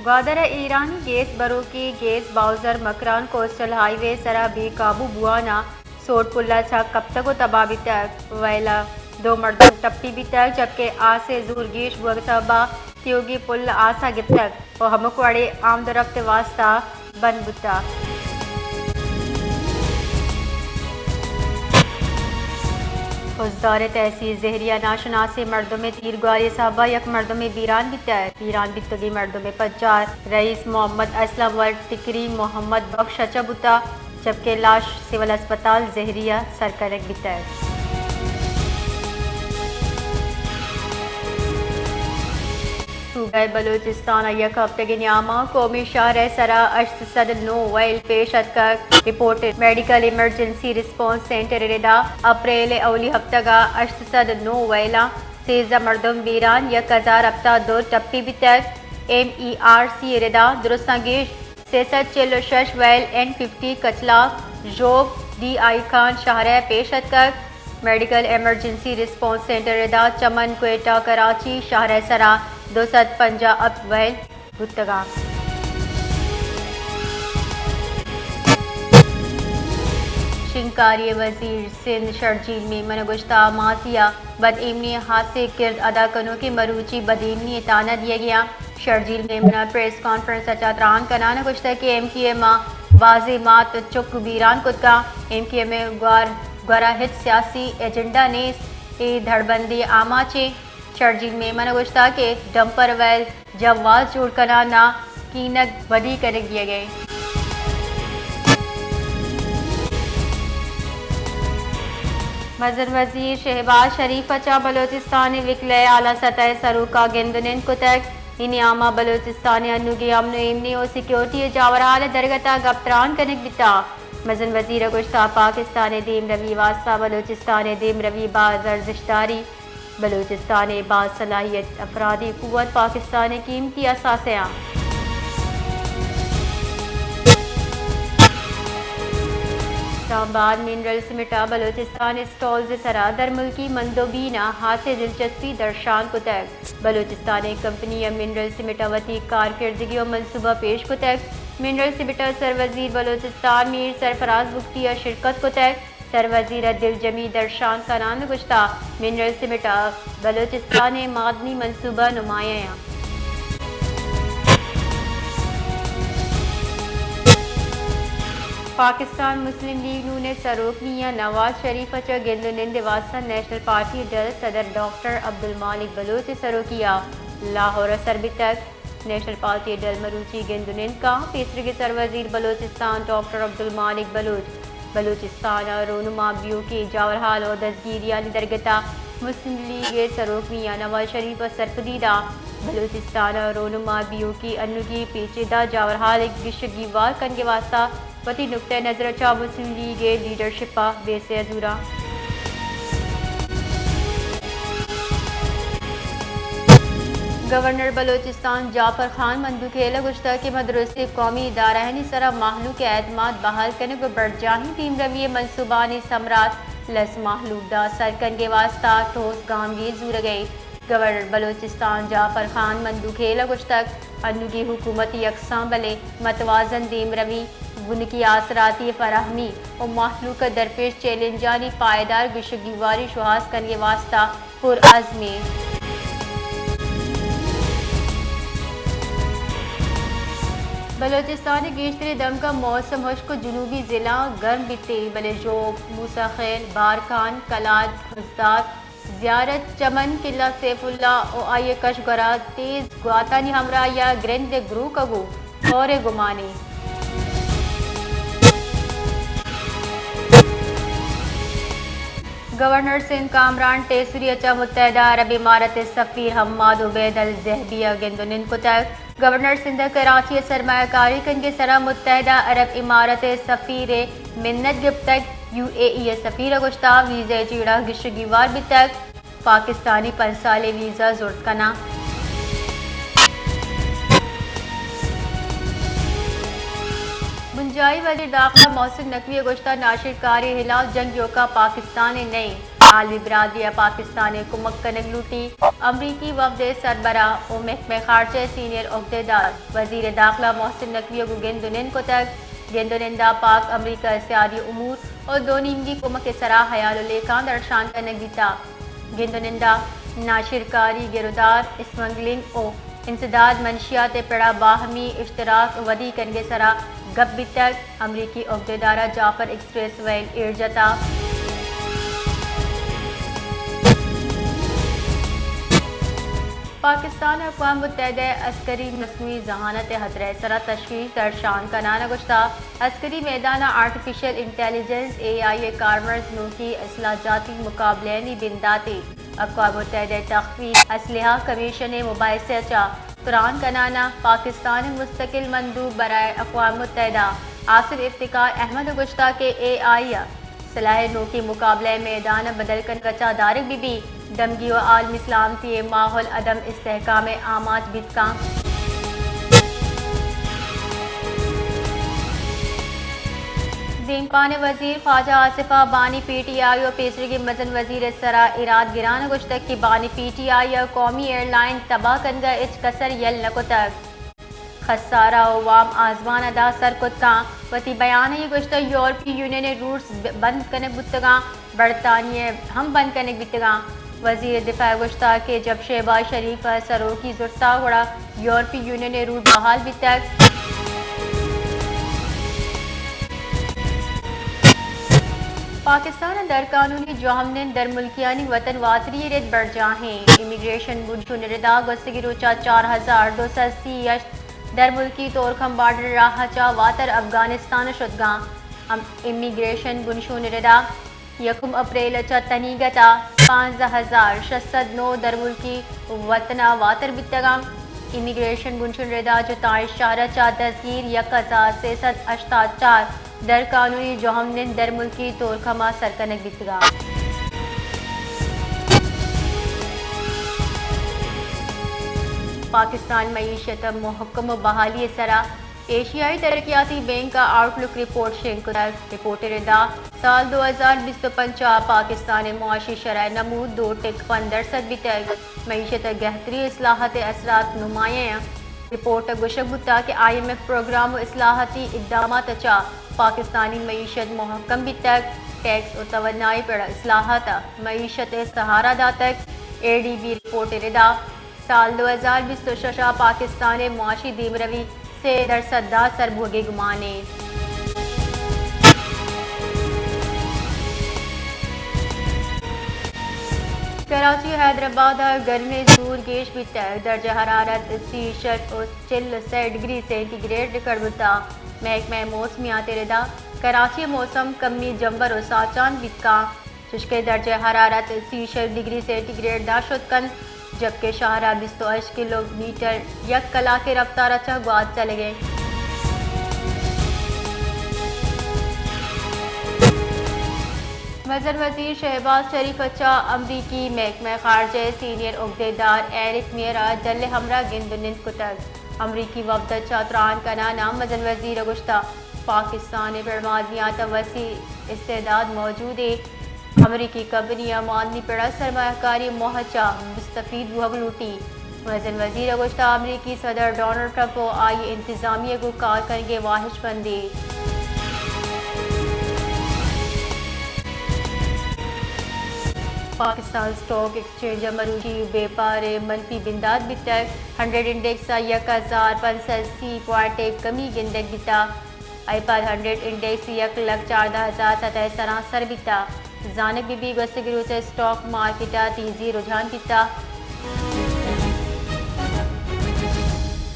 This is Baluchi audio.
گوادر ءَ ایرانی گیس بروکے gas Bowser Makran coastal high وے ءِ سرا بے قابو بوان ءَ سوٹ پل ءَ چک کپتگ ءُ تباہ بیتگ۔ ویل ءَ دو مردم ٹپی بیتگ، جبکہ آس ءِ زور گیش بوگ ءِ سبب ءَ تیوگیں پل آس ءَ گپتگ ءُ ہمک وڑیں آمد ءُ رپت ءِ واستہ بند بوتگ۔ خضدار ءِ تحصیل زہری ءَ ناشناسیں مردمے تیرگواری ءِ سبب ءَ یک مردمے بیران بیتگ۔ بیران بیتگیں مردم ءِ پجار رئیس محمد اسلم ءُ ٹکری محمد بخش ءَ چہ بوتگ، جبکہ لاش سول اسپتال زہری ءَ سر کنگ بیتگ۔ صوبہ بلوچستان ءَ یک ہفتگ ءِ نیام ءَ قومی شاہراہ ءِ سرا ہشت سد نو ویل پیش اتکگ۔ Report medical emergency response centre ءِ ردا اپریل ءِ اولی ہفتگ ءَ ہشت سد نو ویلاں سیزدہ مردم بیران، یک ہزار ہپتاد دو ٹپی بیتگ۔ ایم ای آر سی ءِ ردا درستاں گیش سئے سد چل ءُ شش ویل N fifty Kuchlak, Zhob, D I Khan شاہراہ ءَ پیش اتکگ۔ میڈیکل ایمرجنسی ریسپانس سینٹر ءِ ردا چمن، کوئٹہ، کراچی شاہراہ ءِ سرا دو سد پنجاہ ہپت ویل بوتگ اَنت۔ شنگکاری ءِ وزیر سندھ شرجیل میمن ءَ گوشتگ ماضی ءَ بد ایمنی ءِ ہاسیں کرد ادا کنوکیں مروچی بد ایمنی ءِ تہنا دیگ ءَ اَنت۔ شرجیل میمن ءَ پریس کانفرنس ءَ چہ تران کنان ءَ گوشتگ کہ ایم کیو ایم ءَ بازیں مات ءُ چک بیران کتگ اَنت۔ ایم کیو ایم ءِ گور، گورا ہچ سیاسی ایجنڈا نیست، اے دھڑبندی ءِ آماچ اِنت۔ شرجیل میمن ءَ گوشتگ کہ ڈمپر ویل جواز جوڑ کنان ءَ کینگ ودی کنگ دیگ ءَ اِنت۔ مزن وزیر شہباز شریف ءَ چہ بلوچستان ءِ وکلا ءِ اعلی سطح ءِ سروک ءَ گند ءُ نند کتگ۔ اے نیام ءَ بلوچستان ءِ انوگیں امن ءُ ایمنی ءُ سیکورٹی ءِ جاورحال ءِ درگت ءَ گپ تران کنگ بیتگ۔ مزن وزیر ءَ گوشتگ پاکستان ءِ دیمروی ءِ واستہ بلوچستان ءِ دیمروی باز ارزشت داری۔ بلوچستان ءِ باصلاحیت افرادی قوت پاکستان ءِ قیمتی اثاثہ اَنت۔ اسلام آباد، منرل سیمنٹ ءَ بلوچستان ءِ اسٹالز ءِ سرا درملکی مندوبین ءَ ہاسیں دلچسپی درشان کتگ۔ بلوچستان ءِ کمپنی ءَ منرل سیمنٹ ءَ وتی کارکردگی ءُ منصوبہ پیش کتگ۔ منرل سیمنٹ ءِ سروزیر بلوچستان میر سرفراز بگٹی ءَ شرکت کتگ۔ سروزیر ءَ دلجمی درشان کنان ءَ گوشتگ منرل سیمنٹ ءِ بلوچستان ءِ معدنی منصوبہ نمایاں اَنت۔ پاکستان مسلم لیگ نون ءِ سروک میاں نواز شریف ءَ چہ گند ءُ نند ءِ واستہ نیشنل پارٹی ءِ ڈل صدر ڈاکٹر عبدالمالک بلوچ ءِ سروکی ءَ لاہور ءَ سر بیتگ۔ نیشنل پارٹی ءِ ڈل مروچی گند ءُ نند کنت۔ پیسریگیں سروزیر بلوچستان ڈاکٹر عبدالمالک بلوچ بلوچستان ءِ رونما بیوکیں جاورحال ءُ دزگیریانی درگت ءَ مسلم لیگ ءِ سروک میاں نواز شریف ءَ سرپدی دات۔ بلوچستان ءِ رونما بیوکیں انوگیں پیچیدہ جاورحال ءِ گیش ءُ گیوار کنگ ءِ واستہ وتی نقطہ نظر ءَ چہ مسلم لیگ ءِ لیڈرشپ ءَ بیسے ءَ زوراں۔ گورنر بلوچستان جعفر خان مندوخیل ءَ گوشتگ کہ ما درستیں قومی ادارہانی سرا مہلوک ءِ اعتماد بحال کنگ ءُ برجاہیں دیمروی ءِ منصوبانی ثمرات لس مہلوک ءَ سر کنگ ءِ واستہ ٹھوس گامگیج زورگ ءَ ایں۔ گورنر بلوچستان جعفر خان مندوخیل ءَ گوشتگ، انوگیں حکومت یکساں بلے متوازن دیمروی، بنکی آسراتی فراہمی ءُ مہلوک ءَ درپیش چیلنجانی پائیدار گیش ءُ گیواری شوہاز کنگ ءِ واستہ پرعزم ایں۔ بلوچستان ءِ گیشتریں دمگاں موسم ہشک ءُ جنوبی ضلعاں گرم بیت، بلے ژوب، موسی خیل، بارکھان، کلات، خضدار، زیارت، چمن، قلعہ سیف اللہ ءُ آئی ءِ کش ءُ گورا تیز گواتانی ہمراہی ءَ گرند ءِ گروک ءَ گوں ہور ءِ گمان ایں۔ گورنر سندھ کامران ٹیسری ءَ چہ متحدہ عرب امارات ءِ سفیر حماد عبید الذہبی ءَ گند ءُ نند کتگ۔ گورنر سندھ ءَ کراچی ءَ سرمایہ کاری کنگ ءِ سرا متحدہ عرب امارات ءِ سفیر ءِ منت گپتگ۔ یو اے ای ءِ سفیر ءَ گوشتگ ویزا ءِ جیڑہ گیش ءُ گیوار بیتگ، پاکستانی پنچ سالیں ویزا زرت کناں۔ بنجاہی وزیر داخلہ محسن نقوی ءَ گوشتگ ناشرکاری ءِ ہلاپ جنگ ایوک ءَ پاکستان ءِ نہ اِنت۔ عالمی برادری ءَ پاکستان ءَ کمک کنگ لوٹی۔ امریکی وفد ءِ سربراہ ءُ محکمہ خارجہ ءِ سینئر عہدیدار وزیر داخلہ محسن نقوی ءَ گوں گند ءُ نند کتگ۔ گند ءُ نند ءَ پاک امریکہ سیاسی امور ءُ دو نیمگی کمک ءِ سرا ہیال ءُ لیکہاں درشان کنگ بیتگ۔ گند ءُ نند ءَ ناشرکاری، گرودار، اسمگلنگ ءُ انسداد منشیات ءِ پڑ ءَ باہمی اشتراک ءُ ودی کنگ ءِ سرا گپ بیتگ۔ امریکی عہدیدار ءَ جعفر ایکسپریس وے ایر جتگ۔ پاکستان ءَ اقوام متحدہ ءِ عسکری مصنوعی ذہانت ءِ ہترہ ءِ سرا تشویش درشان کنان ءَ گوشتگ، عسکری میدان ءَ آرٹیفیشل انٹیلیجنس، اے آئی، ءِ کارمرز نوکیں اصلاح جاتی مقابلہانی بنداتے۔ اقوام متحدہ ءِ تخفیف اسلحہ کمیشن ءِ مباحثہ ءَ چہ تران کنان ءَ پاکستان ءِ مستقل مندوب برائے اقوام متحدہ آصف افتخار احمد ءَ گوشتگ کہ اے آئی ءَ سلاہ ءِ نوکیں مقابلہ ءِ میدان ءَ بدل کنگ ءَ چہ دارگ بہ بیت، دمگی ءُ عالمی سلامتی ءِ ماحول عدم استحکام ءِ آماچ بیت کنت۔ دیمپان ءِ وزیر خواجہ آصف ءَ بانی پی ٹی آئی ءُ پیسریگیں مزن وزیر ءِ سرا ایراد گران ءَ گوشتگ کہ بانی پی ٹی آئی ءَ قومی ایئرلائن تباہ کنگ ءَ ہچ کسر یل نہ کتگ۔ خسارہ ءُ وام آزمان ءَ داں سر کت کنت۔ وتی بیان ءَ گوشتگ یورپی یونین ءِ روٹس ب-، بند کنگ بوتگاں، برطانیہ ءِ ہم بند کنگ بیتگاں۔ وزیر دفاع ءَ گوشتگ کہ جب شہباز شریف ءَ سروکی زرتگ گڑا یورپی یونین ءِ روٹ بحال بیتگ۔ پاکستان ءَ درقانونی جہمنند درملکیانی وطن واتری ءِ رد برجاہ ایں۔ امیگریشن بنشون ءِ ردا گوستگیں روچ ءَ چار ہزار دو سد سی ءُ ہشت درملکی تورکھم بارڈر ءِ راہ ءَ چہ واتر افغانستان ءَ شتگاں۔ ام-، امیگریشن بنشون ءِ ردا یکم اپریل ءَ چہ تنیگت ءَ پانزدہ ہزار شش سد نو درملکی وطن ءَ واتر بیتگاں۔ امیگریشن بنشون ءِ ردا جتائیں شہر ءَ چہ دزگیر یک ہزار سئے سد ہشتاد چار درقانونی جہمنند درملکی تورکھم ءَ سر کنگ بیتگاں۔ پاکستان ءِ معیشت ءِ محکم ءُ بحالی ءِ سرا ایشیائی ترقیاتی بینک ءَ آؤٹ لک رپورٹ شنگ کتگ۔ رپورٹ ءِ ردا سال دو ہزار بیست ءُ پنچ ءَ پاکستان ءِ معاشی شرح نمود دو ٹک پنچ درسد بیتگ۔ معیشت ءِ گہتری ءُ اصلاحات ءِ اثرات نمایاں اَنت۔ رپورٹ ءَ گوشگ بوتگ کہ آئی ایم ایف پروگرام ءُ اصلاحاتی اقدامات ءَ چہ پاکستانی معیشت مہکم بیتگ، ٹیکس ءُ توانائی پڑ ءَ اصلاحات ءَ معیشت ءَ سہارا داتگ۔ اے ڈی بی رپورٹ ءِ ردا سال دو ہزار بیست ءُ شش ءَ پاکستان ءِ معاشی دیمروی سے درسد ءَ سر بوگ ءِ گمان اِنت۔ کراچی ءُ حیدرآباد ءَ گرمی ءِ زور گیش بیتگ، درجہ حرارت سی ءُ شش ءُ چل ءُ سے ڈگری سینٹی گریڈ ریکارڈ بوتگ۔ محکمہ موسمیات ءِ ردا کراچی ءِ موسم کمی جمبر ءُ ساچان بیت کنت، چشکہ درجہ حرارت سی ءُ شش ڈگری سینٹی گریڈ داشت کنت، جبکہ شہر ءَ بیست ءُ ہشت کلومیٹر یک کلاک ءِ رفتار ءَ چہ گوات چلگ ءَ اِنت۔ مزن وزیر شہباز شریف ءَ چہ امریکی محکمہ خارجہ ءِ سینئر عہدیدار ایرک میئر ءَ جھل ءِ ہمراہ گند ءُ نند کتگ۔ امریکی وفد ءَ چہ تران کنان ءَ مزن وزیر ءَ گوشتگ پاکستان ءِ پڑ ءَ معدنیات ءِ وسیع استعداد موجود اِنت۔ امریکی کمپنی ءَ معدنی پڑ ءَ سرمایہ کاری ءِ موہ ءَ چہ مستفید بوگ لوٹیت۔ مزن وزیر ءَ گوشتگ امریکی صدر ڈونلڈ ٹرمپ ءُ آئی ءِ انتظامیہ گوں کار کنگ ءِ واہشمند اِنت۔ پاکستان اسٹاک ایکسچینج ءَ مروچی بیپار ءِ منفی بندات بیتگ، ہنڈریڈ انڈیکس ءَ یک ہزار پنچ سد سی پوائنٹ ءِ کمی گندگ بیتگ۔ آئی پیک ہنڈریڈ انڈیکس یک لکھ چاردہ ہزار سد ءِ سرا سر بیتگ۔ زانگ بہ بیت گوستگیں روچ ءَ اسٹاک مارکیٹ ءَ تیزی رجحان بیتگ۔